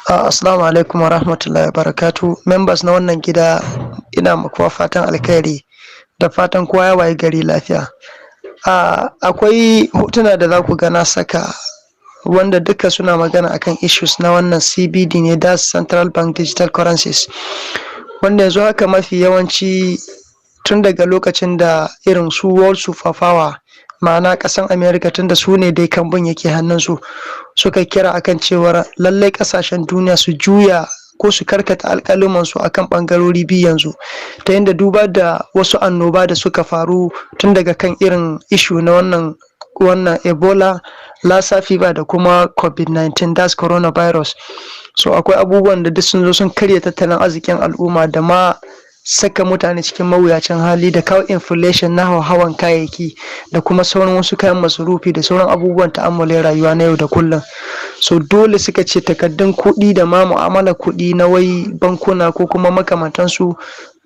Assalamu alaikum wa rahmatullahi wa barakatu. Members na wannan gida, ina makuwa fatan alkhairi da fatan kowa ya waye gari lafiya. Akwai hotuna da za ku ga na saka wanda duka suna magana akan issues na wannan CBD ne, da Central Bank Digital Currencies. Wanda yanzu haka mafi yawanci tun daga lokacin da irin su World Superpower, ma'ana kasan America, tunda su ne dai kambun yake hannunsu, suka kira akan cewar lallai kasashen duniya su juya ko su karkata alƙalumansu akan ɓangarori biyu yanzu, ta yadda duba da wasu annoba da suka faru tun daga kan irin issue na wannan Ebola, Lassa fever da kuma COVID-19, that's coronavirus. So akwai abubuwan da duk sun zo sun karya tattalin arzikin al'umma da ma saka mutane cikin mawuyacin hali da kawo inflation na hauhawan kayayyaki da kuma sauran wasu kayan masarufi da sauran abubuwan ta'ammalin rayuwa na yau da kullum. So dole suka ce takardun kuɗi da ma mu'amalar kuɗi na wai bankuna ko kuma makamantansu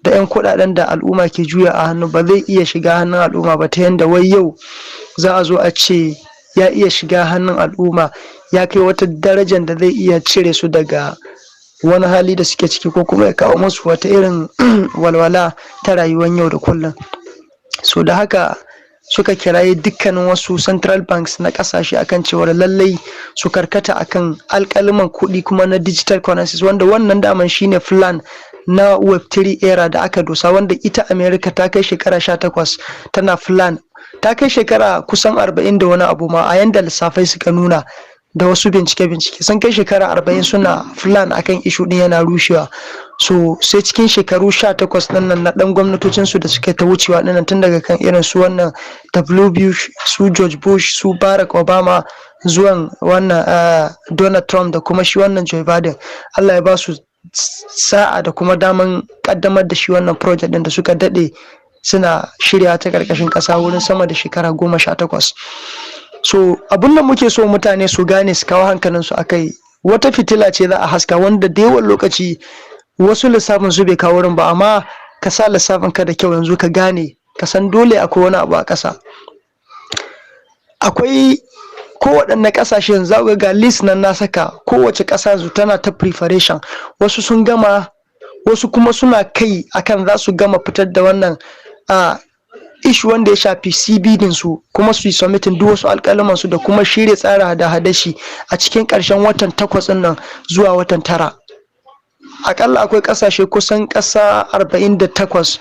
da 'yan kuɗaɗen da al'umma ke juya a hannu ba zai iya shiga hannun al'umma ba, ta yanda wai yau za a zo a ce ya iya shiga hannun al'umma ya kai wata darajar da zai iya cire su daga wani hali da suke ciki ko kuma ya kawo musu wata irin walwala ta rayuwar yau da kullum. So da haka suka kirayi dukkanin wasu central banks na kasashe akan cewar lallai su karkata akan alkaliman kuɗi kuma na digital currencies, wanda wannan daman shine plan na Web3 era da aka dosa, wanda ita America ta kai shekara 18 tana plan, ta kai shekara kusan 40 da wani abu ma a yanda lissafai suka nuna da wasu bincike-bincike, sun kai shekara 40 suna plan akan issue din yana rushewa. So sai cikin shekaru 18 ɗin nan na ɗan gwamnatocin su da suka ta wucewa ɗin nan, tun daga kan irin su wannan W Bush, su George Bush, su Barack Obama, zuwan wannan Donald Trump da kuma shi wannan Joe Biden, Allah ya ba su sa'a da kuma daman kaddamar da shi wannan project din da suka daɗe suna shirya ta ƙarƙashin ƙasa wurin sama da shekara 18. So abin da muke so mutane su gane, su kawo hankalinsu akai, wata fitila ce za a haska wanda da yawan lokaci wasu lissafin su bai kawo wurin ba, amma ka sa lissafin ka da kyau yanzu ka gane, ka san dole akwai wani abu a ƙasa. Akwai kowaɗanne ƙasashe yanzu za ga list nan na saka, kowace ƙasa yanzu tana ta preparation. Wasu sun gama, wasu kuma suna kai akan za su gama fitar da wannan a issue wanda ya shafi CBD su, kuma su yi submitting duk wasu alƙaluman su da kuma shirya tsara hada shi a cikin ƙarshen watan 8 ɗin nan zuwa watan 9. Akalla akwai ƙasashe kusan ƙasa 48.